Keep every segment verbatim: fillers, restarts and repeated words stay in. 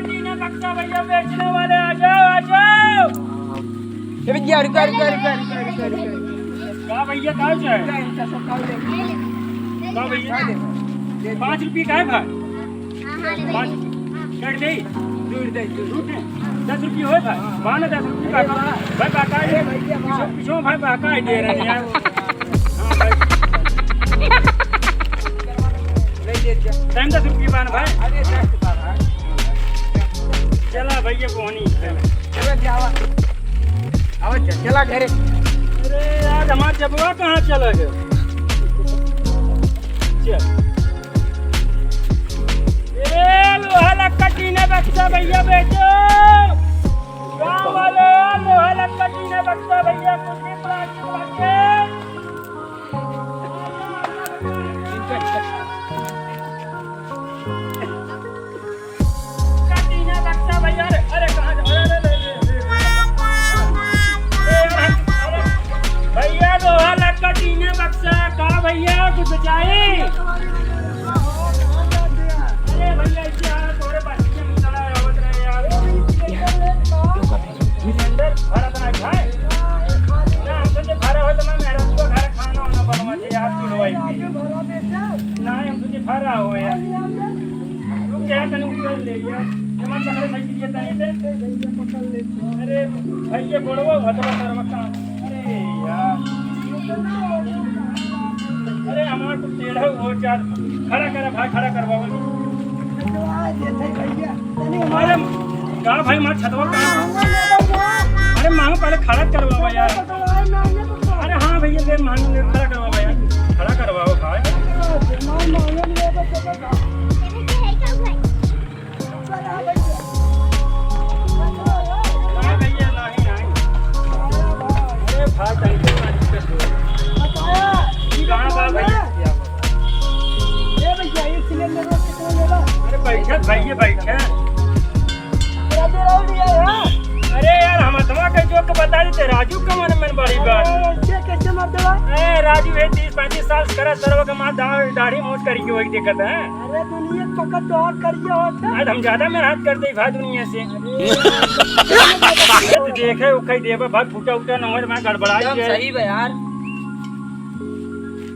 तीनों बक्सा भैया बेचने वाले, आ जाओ, आ जाओ। ए भैया, रुका, रुका, रुका, रुका, रुका, रुका। का भैया, का चाहे? रुका, इनका सब का ले। का भैया? का दे? दे दे। पाँच रुपये का है भाई? पाँच रुपये। कट दे। दूर दे, दूर। दस रुपये होए भाई? बारह दस रुपये का। भाई, बता दे। अरे भैया, वाह। पीछे, पीछे भाई, बता ही दे रहे हैं यार। हाँ भाई। ले दे दे। टाइम दस रुपये बारह भाई। अरे, दस रुपये भाई। चला भैया, कोहनी। चला, चला, आवा। आवा, चल, चला घरे। अरे यार, हमार जबवा कहाँ चला गया? चल। ए, लोहा लक्का टीना बक्सा भैया बेचो। गाँव वाले, लोहा लक्का टीना बक्सा भैया, कुछ भी प्लास्टिक बक्से। टीना बक्सा भैया, अरे, अरे, कहाँ जा-, अरे, अरे, अरे, अरे, अरे, अरे, भैया, लोहा लक्का टीना बक्सा, का भैया, कुछ चाहिए? अरे भैया, ऐसे यार, तोरे पास के मिला आवत रहे यार। सिलेंडर भरत ना खाए। ना, हम तो भरा हो तो मैं मेरा पूरा घर खाना वाना बनवा दे यार, तू ढोई। ना, हम तो भरा हो यार। रुक जा, तनी उतर ले यार। हमारे पकड़ भाई, ये तनी दे। अरे भाई, ये बड़वा हथवा करवा का। अरे यार। अरे हमार तो टेढ़ा हो जा। खड़ा कर भाई, खड़ा कर बाबा। अरे का भाई, हमार छतवा का? अरे मांगो, पहले खड़ा करवावा यार। अरे हाँ भैया, ले मांगो, ले खड़ा करवावा यार। खड़ा करवाओ भाई। नहीं भैया, नहीं, नहीं। अरे भाई, thank you, thank you। कहाँ बा भैया? अरे बैठे भैया, बैठे। अरे यार, हम अथवा के जोक बता देते, राजू कमन में बड़ी बात। ए, राजू है, तीस पैंतीस साल से करे, सरवा के माँ दा-, दाढ़ी मूछ करी के वही दिक्कत है। अरे दुनिया पकड़ तो और करिए होत है। आज हम ज्यादा मेहनत करते ही भाई दुनिया से। अरे। देखे उखे देबे भाई, फूटा उठा नंबर में गड़बड़ा एकदम जाए। सही बा यार।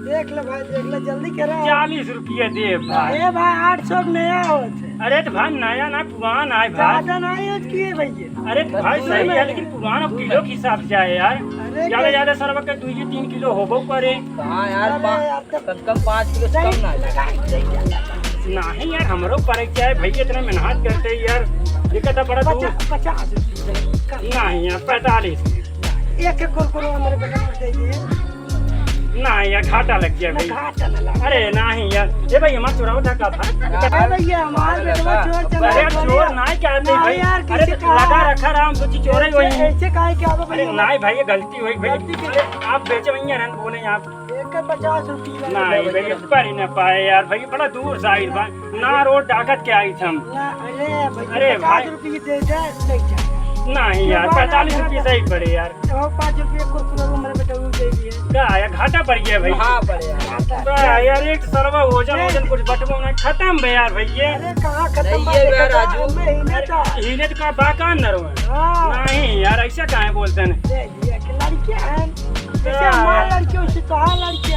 देख ले भाई, देख ले, जल्दी करा। चालीस रुपया दे भाई। ए भाई, आठ सौ नया होत है। अरे तो भाई नया ना, पुरान आए भाई। ज्यादा ना use किए भैया। अरे तो भाई सही है, लेकिन पुरान अब किलो के हिसाब से आए यार। अरे ज्यादा ज्यादा सरवा के दो तीन किलो होबो करे। हाँ यार, अरे पा- यार, तो कम से कम पाँच किलो से कम ना। नहीं यार, हमरो परे के चाहे भैया, इतना मेहनत करते ही यार, ये कहता बड़ा दूर। पचास, पचास रुपये। नहीं यार, पैंतालीस। एक एक कुरकुरे हमारे बेटा को दे दिए। नहीं यार, घाटा लग गया भाई। घाटा ना लगा। अरे नहीं यार, ये भाई हमार चोरावा था का था? अरे भैया, हमार बेटवा चोर चला गया। अरे चोर नहीं कहते भाई। यार, अरे लगा रखा राम, सोची चोर ही वही। ऐसे काहे क्या? अरे नहीं भाई, ये गलती हुई भाई। आप बेचे वही रहन बोले आप। एक पचास रुपया। नहीं भैया, पर ही ना पाए यार, भाई बड़ा दूर से आई बा। ना रोड डाकत के आई थम। ना, अरे भैया, अरे पचास रुपया दे दे, ले जा। नहीं यार, पैंतालीस रुपया सही पड़े यार। तो पाँच रुपया कुरकुरे को मेरे बेटा को दे दिए। का यार, घाटा पड़ गया भाई। हाँ, पड़े यार। का यार, एक सरवा वजन, वजन कुछ बटवा ना, खत्म बे यार भैया। अरे कहाँ खत्म बा, राजू? मैं ही नहीं था। ही नहीं तो का बाकान न रहो। हाँ। नहीं यार, ऐसा काहे बोलते हैं? लड़के हैं। जैसे हमार लड़के, वैसे तोहार लड़के।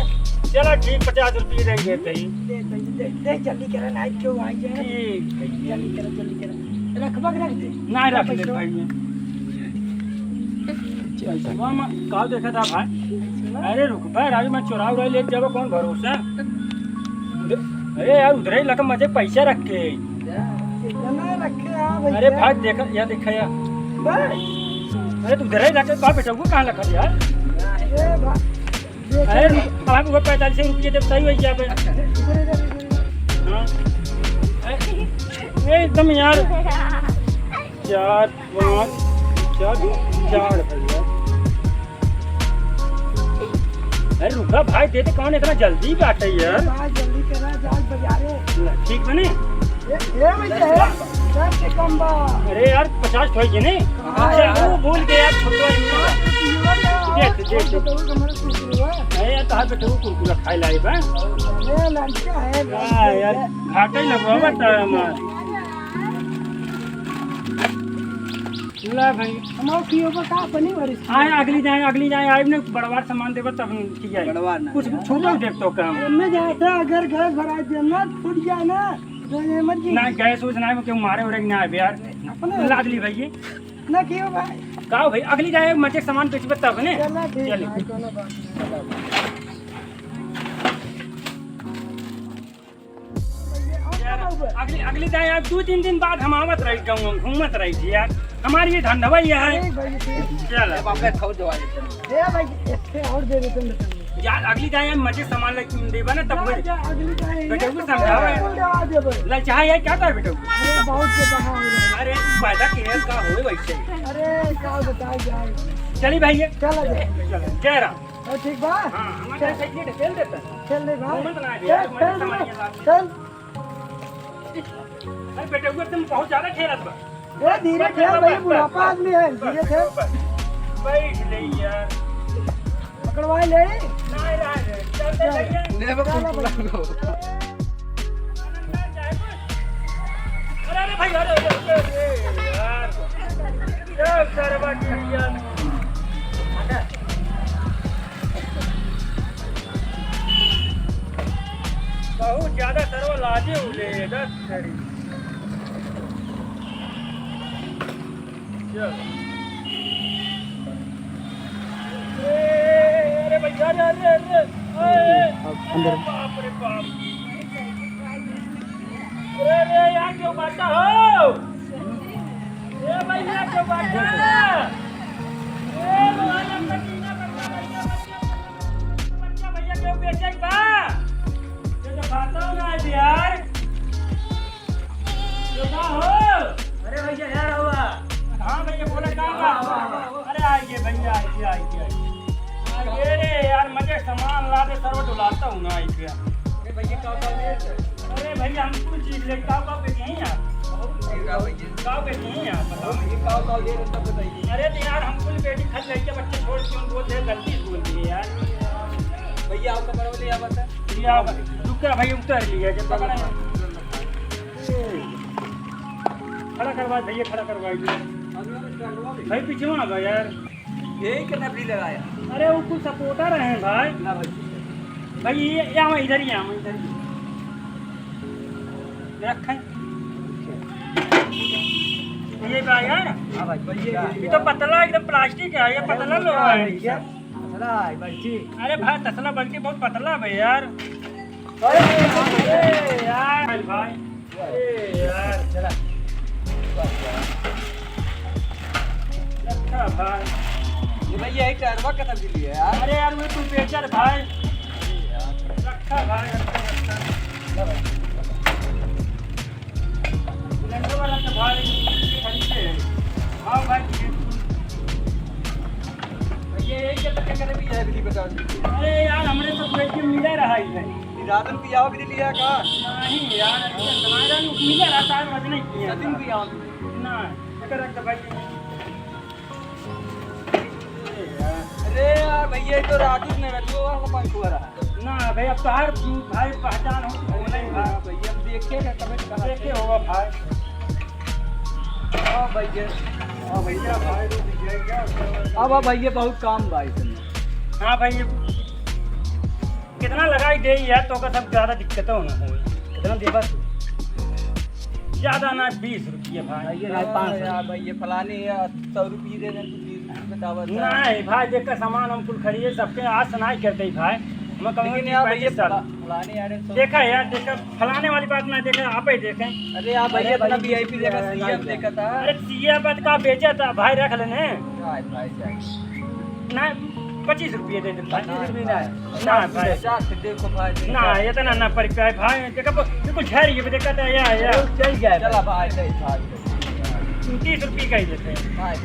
चलो ठीक, पचास रुपये दे देते ही। दे, दे, दे, दे, जल्दी करा, नहीं क्यों आ जाए। ठीक है। जल्दी करा, जल्दी करा। रखबा के रख दे। नहीं रख ले भाई। चल, सुबह में का देखा था भाई? अरे रुक भाई, राजू मैं चोरा उरा ले जाबो, कौन भरोसा? अरे यार, उधर ही लगा मजे पैसा रख के। इतना रखे, हाँ भैया। अरे भाई, देखा, या देखा या। बस। अरे, तू उधर ही रखे, कहाँ बेटा, वो कहाँ रखा यार? अरे भाई, देखा अरे, नहीं। अब वो पैंतालीस रुपये जब सही हो गया पे। इधर, इधर, इधर, इधर। हाँ। ए, ए, एकदम यार। चार, पाँच, चार, चार भैया। अरे रुका भाई, दे दे, कौन इतना जल्दी बाटे यार? भाई जल्दी करा, जाओ बाजारे। ठीक बने? ए, ए भैया, ए, दस से कम बा। अरे यार, पचास ठो है कि नहीं? हाँ अच्छा, यार। वो भूल गए यार, छोटवा इनका। दे, दे, दे, दे। अरे यार, कहाँ पे तू कुरकुरा खाए लाई बा? अरे लड़का है, हाँ यार, घाटा ही लगवा बता हमार। ला भाई। हम और की होगा का बनी बारिश? आए, अगली जाए, अगली जाए, आए ने बड़वार सामान देबे तब की जाए। बड़वार ना कुछ है। छोटा देख तो काम। एमे जाता अगर गैस भराई दे ना, फूट जाए ना, तो ये मत की। ना, गैस वैस ना, क्यों मारे उरे ना आवे यार। अपने लाद ली भाई ये। ना की हो भाई। का हो भाई, अगली जाए मजे सामान बेचबे तब ने। चला ठीक चलिए। है, कोनो बात नहीं। यार, अगली, अगली दाई, यार, दू तीन दिन बाद हम आवत रही गाँव, हम घूमत रही थी यार। हमारी ये धंधवा ये है। ए भाई, ये चल। ए बाप रे, खाओ दवाई। ए भाई, एक ठे और दे देते हैं। यार, अगली दाई हम मजे सामान लेके देबा ना, तब जा, वो जा, अगली दाई बेटे को समझाओ यार। बिल्कुल दवा दे भाई। ललचाहा यार, क्या कर बेटे? अरे, बहुत के कहा हो रहा है। अरे, पैदा के का होए वैसे। अरे, क्या बताया जाए। चली भाई, ये। चला जाए। चल, जय राम। और ठीक बा? हाँ, हमारे चल। साइकिल ढकेल देता है। चल रे भाई। घूमत ना है चल, यार, हमारे चल सामान रे। के साथ। चल। अरे बेटे, वो तुम बहुत ज्यादा खेलत बा। ए, धीरे बस, खेल बस, भाई, बस, बुढ़ापा बस, आदमी है, बस, धीरे खेल। बस, बैठ ले यार। पकड़वाई ले। नहीं, नहीं, नहीं, चल, चल, चल। चल, चल। ले, बस, चल, कुछ बस। बुला लो। अरे, अरे भाई, अरे, अरे, अरे, अरे, यार। क्या सरवा चिड़िया। बहुत ज्यादा सरवा लाजे उले, दस करी। चल। अरे, अरे भैया, अरे, अरे, अरे, अरे, अंदर। बाप रे बाप। अरे, अरे, यहाँ क्यों बांटा हो? ए भैया, क्यों बांटा? ए भैया, पसीना बच्चा, बच्चा, बच्चा, बच्चा, भैया, क्यों बेचे बा? ये तो बांटा ना है यार। तो का हो? अरे भैया, यार हुआ। हाँ भैया, बोला, का बात? हाँ, हाँ, हाँ। अरे आइए भैया, आइए, आइए, आइए। आइए रे यार, मजे सामान ला दे, सर्व डुलाता हूँ ना, आइए। अरे भैया, का, का ले? अरे भैया, हम कुल चीज ले, का, का बेचे हैं आप? का भैया? का बेचे हैं आप? बताओ। ये का, का ले, सब बताइए। अरे तो यार, हम कुल बेटी खत लेके बच्चे छोड़ के हम बोल दे, गलती से बोल दिए यार। भैया, आपका बड़ा ले, आप बता। ये आप, रुक जा भाई, उतर लिया, जब पकड़ा है। खड़ा करवा भैया, खड़ा करवा दे। भाई पीछे ना भाई यार। यही कितना भी लगाया। अरे वो कुछ सपोर्टर हैं भाई। ना भाई। भाई ये, ये आवा इधर ही, आवा इधर ही। रखें। ये भाई यार। हाँ भाई, ये, ये, ये तो पतला एकदम प्लास्टिक है, ये पतला लोहा है। पतला है भाई जी। अरे भाई, तसला बल्कि बहुत पतला है यार। अरे, अरे यार, भाई। अरे यार। चला। रखा भाई। ये भाई, यही टायरवा कतम के लिए यार? अरे यार, वो तू बेचर भाई। रखा भाई, रखा, रखा। सिलेंडर वाला तो भाई, खरीदे। हाँ भाई, ये भैया, यही के तो चक्कर में भी है, बिजली बचाओ। अरे यार, हमरे तो पेट में मिला रहा ही है। रातन पियावा भी लिया का? नहीं यार, ऐसे हमारा नहीं मिला रहा, साहब, मत नहीं किया। सचिन पियावा। ना, चक्कर रख दे भाई। अरे यार, भैया, ये तो राजू ने रखो, वो पंख हो रहा। ना भाई, अब तो हर भाई पहचान हो तो बोला ही भाई। हाँ भैया, हम देखे हैं, तबे तो कहा देखे होगा भाई। हाँ भैया, हाँ भैया, भाई, रुक जाएगा। अब, अब भैया, बहुत काम भाई तुमने। हाँ भाई, ये कितना लगाई दे यार, तो का सब ज्यादा दिक्कत हो ना हो। कितना देबा तू? ज्यादा ना, बीस रुपये भाई। भैया, भाई, पाँच सौ। यार, भैया, फलाने यार, सौ रुपये दे दें, तू बीस रुपये बतावा था। नहीं भाई, देखा, सामान हम कुल खरीदे, सबके आस ना करते ही भाई। मैं कहूँगा लेकिन कि यार, भैया, पैंतीस साल। फला-, फलाने यार, सौ देखा यार, देखा, फलाने वाली बात ना देखे, आप ही देखें। अरे यार, भैया, अरे इतना भाई, वीआईपी देखा, यार, सीएम यार। देखा था। अरे सीएम बात का बेचा था भाई, रख लेने। भाई, भाई, भाई। ना, पच्चीस रुपये दे दे। पच्चीस रुपये ना। ना भाई। पचास देखो भाई, देखो। ना, इतना ना पड़ पाए भाई। देखो, बिल्कुल झर ये देखा था, या, या। चल जाए। चला भाई, चल, भाई। तीस रुपये का ही देते हैं। भाई, चल।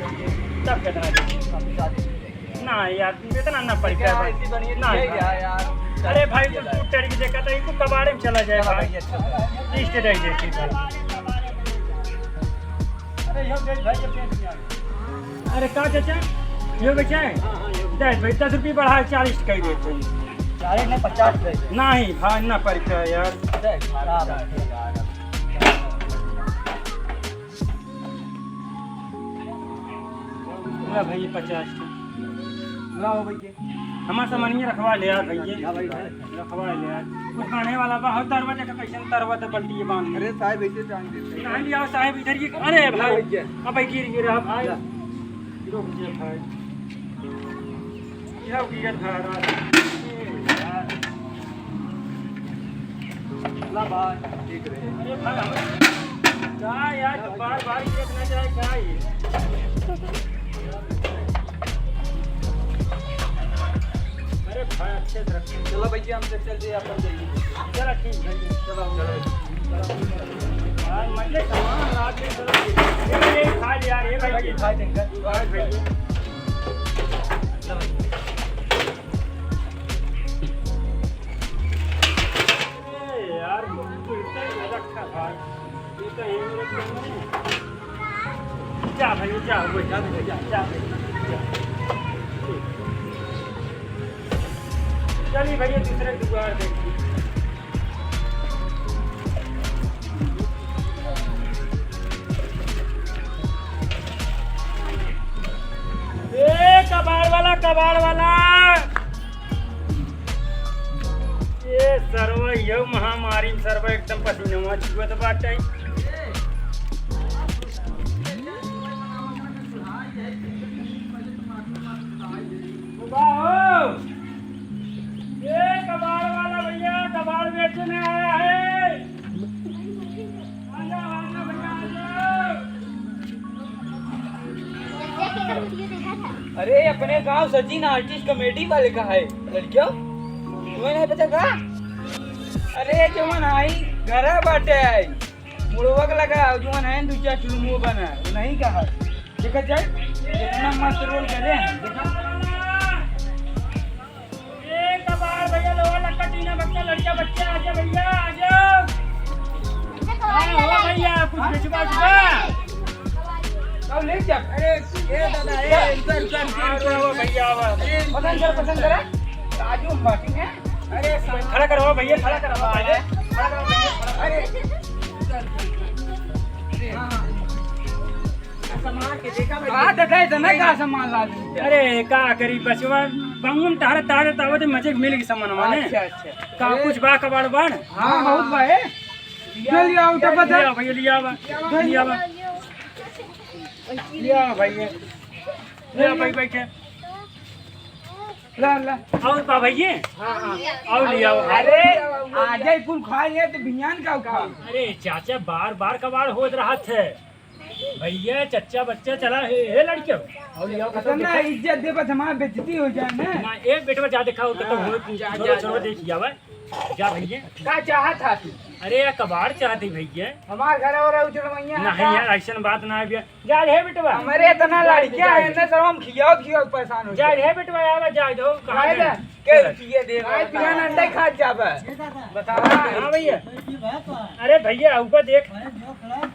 तब कितना देते हैं? हम ज्यादा नहीं देंगे। ना यार, इतना ना पड़ क्या पाए। ऐसी बनी है, ना ठीक है भाई। यार। अरे भाई, तू, तू टड़ी देखा था, इनको कबाड़े में चला जाए चला भाई। भाई, अच्छा भाई। तीस के दे देते हैं भाई। अरे, यो देख भाई, ये पेंट किया। अरे का चाचा, यो बेचा है? हाँ, हाँ, यो। दस भाई, दस रुपये बढ़ा, चालीस का ही देते हैं। चालीस नहीं, पचास दे दे। नहीं भाई, ना पड़ पाए यार। देख, खराब है यार। भैया, पचास ठो। लाओ भैया। हमार सामानिया रखवा ले यार भैया। हाँ भाई, हाँ। रखवा ले यार। कुछ बांधे वाला बा, हो तरवा देखा कैसन तरवा तो बल्टी बांध। अरे साहब, ऐसे टांग देते हैं। टांग लिया साहब, इधर ये, अरे भाई, भैया। अब भाई गिर गिरा भाई। जा। रुक जा भाई। गिरा गिरा भाई। ला भाई, ठीक रहे। अरे भाई, हम, का यार, बार बार गिरत ना जाए, का ये? अरे भाई, अच्छे से रखिए। चलो भैया, हम तो चल दिए, अपन जाइए। चलो ठीक है, चलो, चलो। यार, मजे सामान रात में चलो। ये, ये खा लिया, ये भाई, ये खा देंगे। भाई, भाई। ए यार, तू इतना ही रखा भाई। तू तो यहीं रखा है। जा भाई, जा, वो जा, जा, जा भाई, जा। चलिए भैया, दूसरे दुआर देखिए। ए, कबाड़ वाला, कबाड़ वाला। ए, सरवा, यौ महामारी में सरवा एकदम पसीनवा चुअत बाटे। बाहो। ए, कबाड़ वाला भैया, कबाड़ बेचने आया है। आजा, आजा भैया, आजा। अरे, अपने गांव सचिन आर्टिस्ट कॉमेडी वाले का है लड़कियों, तुम्हें नहीं पता का? अरे, जवन आई घरा बाटे आई, मुड़वा के लगा, जवन है दू चार ठो मुंह बना, वो नहीं का है। देखा जाए, कितना मस्त रोल करे हैं, देखा। ए, कबाड़ भैया, लोहा लक्का, टीना भक्का, लड़का बच्चा, आजा भैया, आजा। हाँ, हो भैया, कुछ बेचबा उचबा? अब ले जा। अरे, ए दादा, ए, इधर, इधर, इधर, हाँ, इधर। भैया, आवा। अरे, पसंद कर, पसंद कर। राजू हम बाटी हैं। अरे, खड़ा करवा भैया, खड़ा करवा पहले। खड़ा करवा भैया, खड़ा करवा। अरे, हाँ, हाँ। सामान के देखा भाई। हाँ, देखा है, इतना का सामान ला दी। अरे, का करी बचवा, बंगुन टहरत टहरत आवत मजे मिल गई सामान माने। अच्छा, अच्छा। का कुछ बा कबाड़ बाड़? हाँ, बहुत बा, ए। ले लिया, उठा बता। लिया भैया, लिया बा। लिया बा। लिया भैया। लिया भाई, बैठे। ला, ला। और बा भैया? हाँ, हाँ। और लिया बा। अरे, आजे कुल खा लिए तो बिहान का खा? अरे चाचा, बार बार कबाड़ होत रहत है। भैया, चच्चा बच्चा चला, हे, हे लड़के। और लिया बा, पसंद ना, इज्जत दे, बस हमार बेइज्जती हो जाए ना। ना, ए बेटवा, जा देखा, ओके तो हाँ, हो, जा, छोड़ो, जा, छोड़ो, जा। देख लिया बा। जा भैया। का चाहत हा तू? अरे यार, कबाड़ चाहत ही भैया। हमार घर और उजड़वैया है नहीं का? यार, ऐसन बात ना है भैया। जा रे बेटवा। हमरे इतना जा, लड़कियां जा। हैं ना, सब हम खियाओ खियाओ परेशान हो जा जाए। रे बेटवा, आवा, जा दो, कहाँ जाए गए? ना? के रुपये दे रहा आज है? बिना अंडे खा जाबे। बता। हाँ भैया। अरे भैया, ऊपर देख।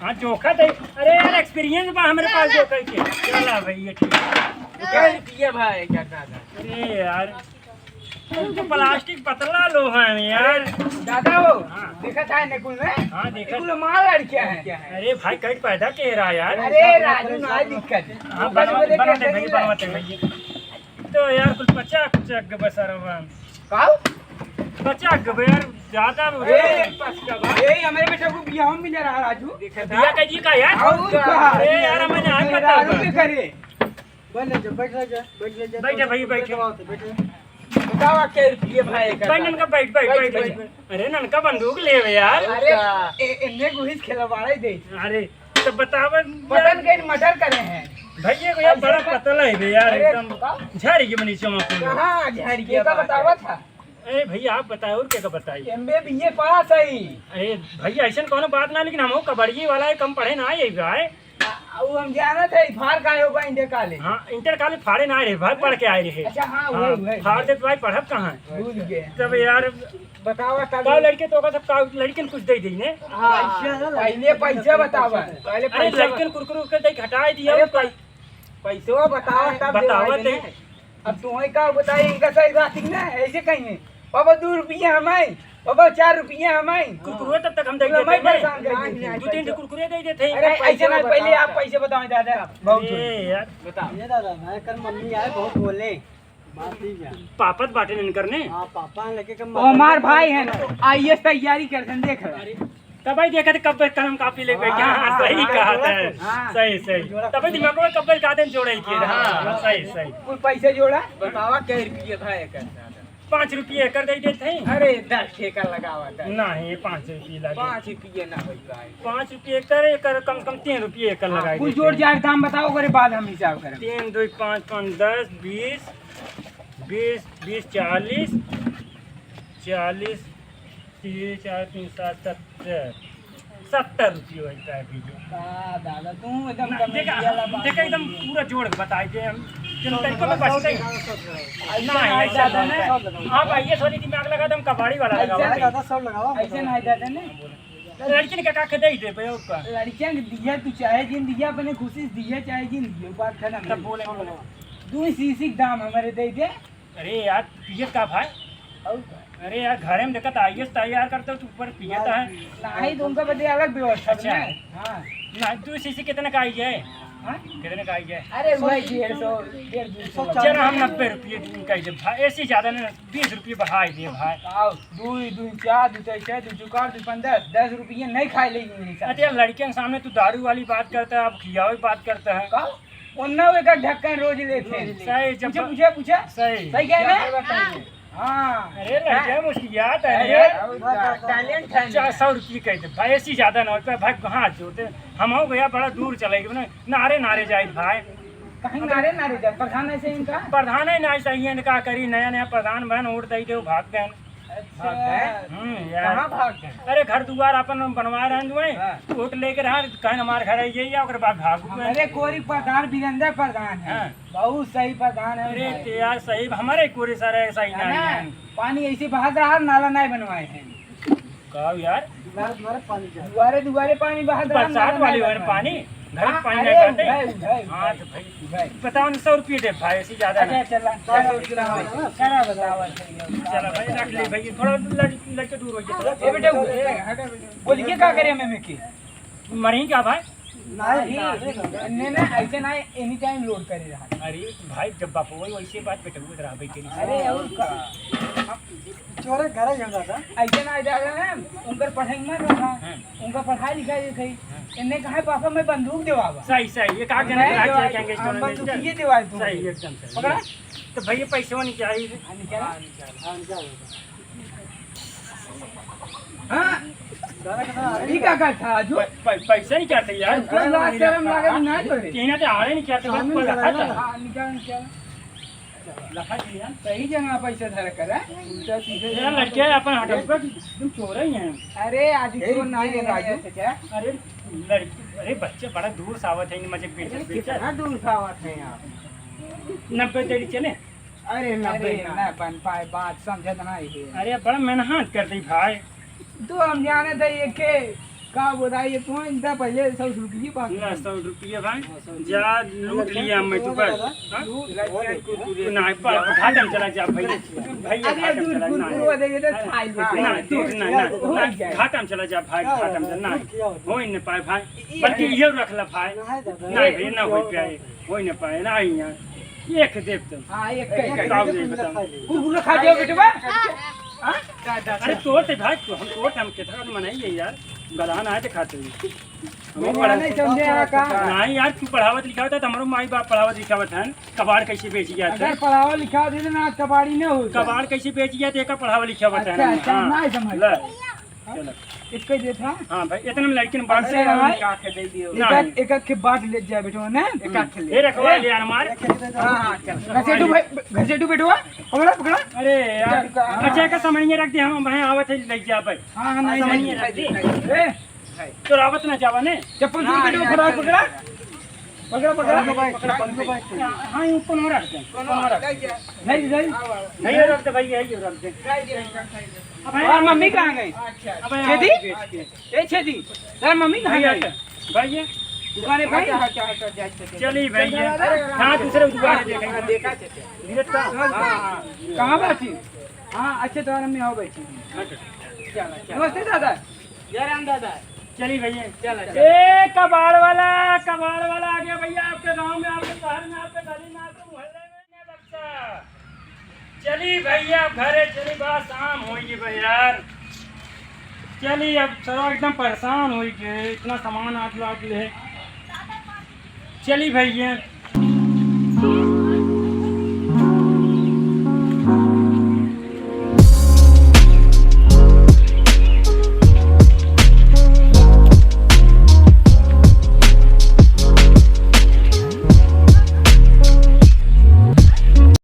हाँ, जोखा दे। अरे यार, एक्सपीरियंस बा हमरे पास जोखा के। चला भैया, ठीक है। के रुपये भाई, क्या दादा? अरे यार। तुम तो प्लास्टिक पतला लोहा है यार। दादा हो, हाँ। देखा था निकुल में? हाँ, देखा। निकुल माल लड़कियां हैं। अरे भाई, कहीं पैदा के रहा यार। अरे राजू, ना दिक्कत। हाँ, ऊपर बनवा-, से बोले बनवाते कैसे भाई, नहीं बनवाते भाई। तो यार, कुल पचास कुछ अग बसरवा। काऊ? पचास अग बे यार, ज्यादा हो ए, गया। ए, हमारे बेटा को बियाह में मिला रहा राजू। बियाह का जी का यार? और का? अरे यार, मैंने आज पता मेहरारू होगा। के करे। बैठ जा, बैठ जा, बैठ जा, बैठ जा, भैया, बैठ जा। बैठ जा। बताओ, के रुपये भाई का? बैठ, ननका, बैठ, बैठ, बैठ, बैठ, बैठ। बैठ। अरे, ननका बंदूक ले बे यार। अरे, ए, इन्हें को ही खिलवाड़ा ही दे। अरे, तो बतावा बटन यार। के मर्डर करे हैं। भैया को यार, ऐसे बड़ा मत पतला है बे यार, अरे, एकदम का? झाड़ी के बनी चमक। कहाँ झाड़ी के का बात बतावा है? था? अरे भैया, आप बताओ, और क्या का बताई? एमबीए बीए पास है। अरे भैया, ऐसन कोनो बात ना, लेकिन हम कबड्डी वाला है, कम पढ़े ना है भाई। आ, वो हम जानत है, फार का होगा इंटर कॉलेज। हाँ, इंटर कॉलेज फाड़े ना आए रहे भाई, पढ़ के आए रहे। अच्छा, हाँ, हाँ, वही, वही। फाड़ दे तो भाई, पढ़ब कहाँ? भूल गए। तब यार, बताओ, तब का लड़के तो का सब का लड़कन कुछ दे दी ने? हाँ, पैसा ना पहले लगे। पैसा बतावा, पहले अरे पैसा लड़कन बता- कुरकुरे उरकुरे दे के हटाए दिया अरे उनका। पै-, पैसवा बतावा, तब बतावा देवाई ते। देने। अब तुम्हें का बताई, इनका सही बात ही ना, ऐसे कहीं है। बाबा, दो रुपये हमारे। बाबा, चार रुपया हमाई। कुरकुरे तब तक हम दे देते हैं। परेशान कर देते हैं। दो तीन ठो कुरकुरे दे देते हैं। अरे, ऐसे ना, पहले आप पैसे बताओ दादा। बहुत ए यार। बताओ। ये दादा, मैं कल मम्मी आए, बहुत बोले। बात नहीं किया। पापत बाटे नन करने। हाँ, पापा हैं, लेके कम ओ, हमार भाई है ना, आईएएस तैयारी कर देख। अरे, तब भाई देखा थे कब कलम कापी लेके बैठे। हाँ, हाँ, सही हाँ, कहा था। हाँ। सही, सही। तब भाई दिमाग में कब का दिन जोड़े किए। हाँ, हाँ, हाँ। सही, सही। कुल पैसे जोड़ा। बतावा कै रुपये भाई एक? पाँच रुपये एकर दे देते हैं। अरे, दस ठेका लगावा, दस। नहीं, पाँच रुपये लगे। पाँच रुपये ना हो पाए। पाँच रुपये एकर, एकर कम से कम तीन रुपये एकर हाँ, लगाई कुल देते जोड़ हैं। जाड़ दाम बताओ, ओकरे बाद हम हिसाब करब। तीन, दो, पाँच, पाँच, दस, बीस, बीस, बीस, चालीस, चालीस, तीन, चार, तीन, सात, सत्तर। सत्तर रुपये होता है भैया। का दादा, तू एकदम ना, कमेटी देखा, वाला बात देखा, एकदम बोल दिया। पूरा जोड़ के बताई दे हम। जन तरीको में बचते हैं। ऐसा ना, नहीं, ऐसा दादा ना। ना। आप आइए, थोड़ी दिमाग लगा दे, हम कबाड़ी वाला ऐसा लगा नहीं दे। दादा, सब लगाओ। ऐसे ना दादा ने। लड़किन के का के दे दे पे और का? लड़कियां के दिया, तू चाहे जिन दिया, अपने खुशी से दिया, चाहे जिन दिया, बात खत्म। तब बोले, बोले। दू सीसी के दाम हमारे दे दे। अरे यार, पियत का भाई? और का? अरे यार, घरे में देखत आईएएस तैयार करते हो, तू ऊपर पियत है। नहीं, तो उनका बदे अलग व्यवस्था अच्छा। बना है। हाँ। ना, दू सीसी कितने का आई है? हाँ? कितने का आई है? अरे, वही डेढ़ सौ, डेढ़ दो सौ। चलो, हम नब्बे रुपये कह दे भाई, ऐसे ज्यादा नहीं, बीस रुपये बढ़ा ही दे भाई। आओ, दू, दू, चार, दू, छह, दू, चार, दू, पंद्रह, दस रुपये नहीं खाए लेंगे। अच्छा, लड़कियों के सामने तू दारू वाली बात करता है, अब खियावे की बात करता है। का? ओन्ना एकर ढक्कन रोज लेते हैं। सही, जब पूछे, पूछे, पूछे? सही। सही कहे ना? हाँ। अरे, लड़के मुस्कियात है अरे, यार। टैलेंट है। चार सौ रुपये कह दे भाई, ऐसी ज्यादा ना होता भाई, हाथ जोड़ते। हम हो गया बड़ा दूर चले गए ना, नारे नारे जाए भाई। कहीं नारे नारे जाए, प्रधान ऐसे इनका? प्रधान है ना, ऐसा ही इनका करी, नया नया प्रधान बहन वोट दे दे, भाग गए। अच्छा। भाग गए? हम्म, यार। कहाँ भाग गए? अरे, घर दुआर अपन बनवा रहे हैं, हाँ। वोट लेके रहा, कहें हमारे घर आइए या, ओकर बाद भाग गए। अरे, कोरी प्रधान, वीरेंद्र प्रधान है। हाँ। बहुत सही प्रधान है अरे, भाई। तो यार, सही, हमारे कोरे सारे ऐसा ही है नहीं ना? है। पानी ऐसे बहत रहा, नाला नहीं बनवाए हैं। का यार? दुआरे, दुआरे पानी जा। दुआरे, दुआरे पानी बहत रहा, बरसात नाला वाली नहीं ओहन बनवाए। पानी, घर हाँ, पानी अरे, नहीं भरते। उधर, उधर, हाँ, उधर। तो भाई, भाई। बताओ ना, सौ रुपये दे भाई, ऐसे ज्यादा अच्छा, नहीं। चला, चला, चला, बताओ, चला। चला भाई, रख ले भाई, थोड़ा लड़-, लड़के दूर हो गए, थोड़ा। ए बेटा, बोलिए, का करे हमें, में की? मरी क्या भाई? नहीं, नहीं, नहीं, ऐसे ना, any time load करे रहा। अरे भाई, जब बाप वही वैसे बात पे टंगत रहा भाई, तेरी अरे, और का? चोरे घर ही हो जाता। ऐसे ना, ऐसे ना, उनकर पढ़ाई में रहा। हाँ। उनका पढ़ाई लिखाई देते ही। हाँ। इनने कहा, "पापा, मैं बंदूक देवावा।" सही, सही, ये कहा, "मैं कहना चाहिए, देवाई, गैंगस्टर हम में बंदूक गैंगस्टर।" ये देवाई तुम। सही, एकदम सही। पकड़ा? तो भैया, पैसे वो निकाल ही दे। हाँ, निकाल। हाँ, निकाल। हाँ? ई का करत हा आजू? प-, प-, पैसा नहीं चाहते यार। कुछ लाज शरम लागत ना करे। कहना तो आड़े नहीं चाहते, बस सामने पकड़ा निकाल था। हाँ, निकाल, निकाल। लखा जी, हम सही जगह पैसा धर कर, हैं? उल्टा सीधे यार, जगह लड़के पैसा अपन हटल पर तुम चोर ही हैं। अरे, आज ए, चोर ना ए, है, राजू। चाचा। अरे, लड़के, अरे, बच्चे बड़ा दूर से आवत है, मजे पीछे, अरे, पीछे। कितना दूर से आवत है आप? नब्बे तेरी चले। अरे, नब्बे अरे, ना। ना बन पाए, बात समझत नहीं है। अरे, बड़ा मेहनत कर दी भाई। तो हम जाने थे ये के का बताइए, तू इनका पहले सौ रुपये बात ना, कर। सौ रुपये भाई, हाँ, सौ रुपये। जा लूट लिया मैं तो बस। हाँ? लूट, लूट, लूट। ना, पा-, घाटा में चला जा भाई। भाई, अरे, घाटा में दूर, चला, दूर, ना। दूर, दूर, दूर, हाँ, खाई लेते ना, हैं। दूर, ना, ना, हो ना, जाए। घाटा में चला जा भाई, हाँ, घाटा में चला, ना। दूर किया होता। हो ही नहीं पाए भाई, ये बल्कि ये रख ला भाई। ना, दादा। ना, ये भाई, ना हो दूर पाए, हो ही नहीं पाए, ना ही यार। एक देख तुम। हाँ, एक एक कहीं, कहीं। बताओ, ये बताओ। कुरकुरे खा जाओ, बेटवा। हाँ? अरे, तोड़ ते भाई, हम तोड़ ते, हम कितना मनाई है यार, गलहन आए तो खाते हैं। हम नहीं, पढ़ा-, नहीं समझे यार का? नहीं यार, तू पढ़ावत लिखावत है, तो हमारो माई बाप पढ़ावत लिखावत है, कबाड़ कैसे बेची जात है? अगर पढ़ावत लिखावत है, तो ना कबाड़ी नहीं होता। कबाड़ कैसे बेची जात है, एका पढ़ावत लिखावत है अच्छा, ना? अच्छा, हाँ। नहीं समझ। ले। चलो। एक कह देत हा। हाँ भाई, इतने में लड़किन बांध अच्छा, से हाँ। निकाह के दे दियो। नहीं। एक, एक, एक के बांट ले जाए बेटवा, ना? एक आध ले। ये रखवा ले यार, मार। हाँ, हाँ, चल। घसेटू भाई, घसेटू बेटवा, पकड़ा, पकड़ा। अरे यार, चल, चल। अच्छा, एक सामान ये रख दे, हम भाई आवत है, ले जा भाई। हाँ, हाँ, नहीं, सामान नहीं, ये रख दे। नहीं। ए, चोरावत ना जावा ने। चप्पल दूर हाँ, बेटवा, यार, फटाफट चल। पकड़ा। पकड़ा, पकड़ा। पकड़ो भाई, पकड़ो भाई। हाँ, ये ऊपर में रख दे, ऊपर में रख दे। नहीं, नहीं। नहीं, ये रख दे भाई, ये रख दे। अब यार, मम्मी कहाँ गई? अच्छा। अब यार, छेदी? ए छेदी, यार मम्मी कहाँ गई? भाई, ये दुकान है भाई? हटा, हटा, हटा, जा, जा, जा। चलिए भाई, ये। अरे, हाँ, दूसरे दुकान है, देखेंगे। देखा, देखा। धीरज का? हाँ, हाँ। कहाँ बैठी? हाँ, अच्छा, तुम्हारा मम्मी आओ बैठी। अच्छा। चला, चला। नमस्ते दादा। जय राम दादा। चली भैया, चला, चला। ए कबाड़ वाला, कबाड़ वाला आ गया भैया, आपके गांव में, आपके शहर में, आपके गली में, आपके मोहल्ले में। चली भैया, घरे चली, बड़ा शाम होइ गई बा यार। चली, अब सरवा एकदम परेशान होइ गए, इतना सामान आज लाद ले। चली भैया,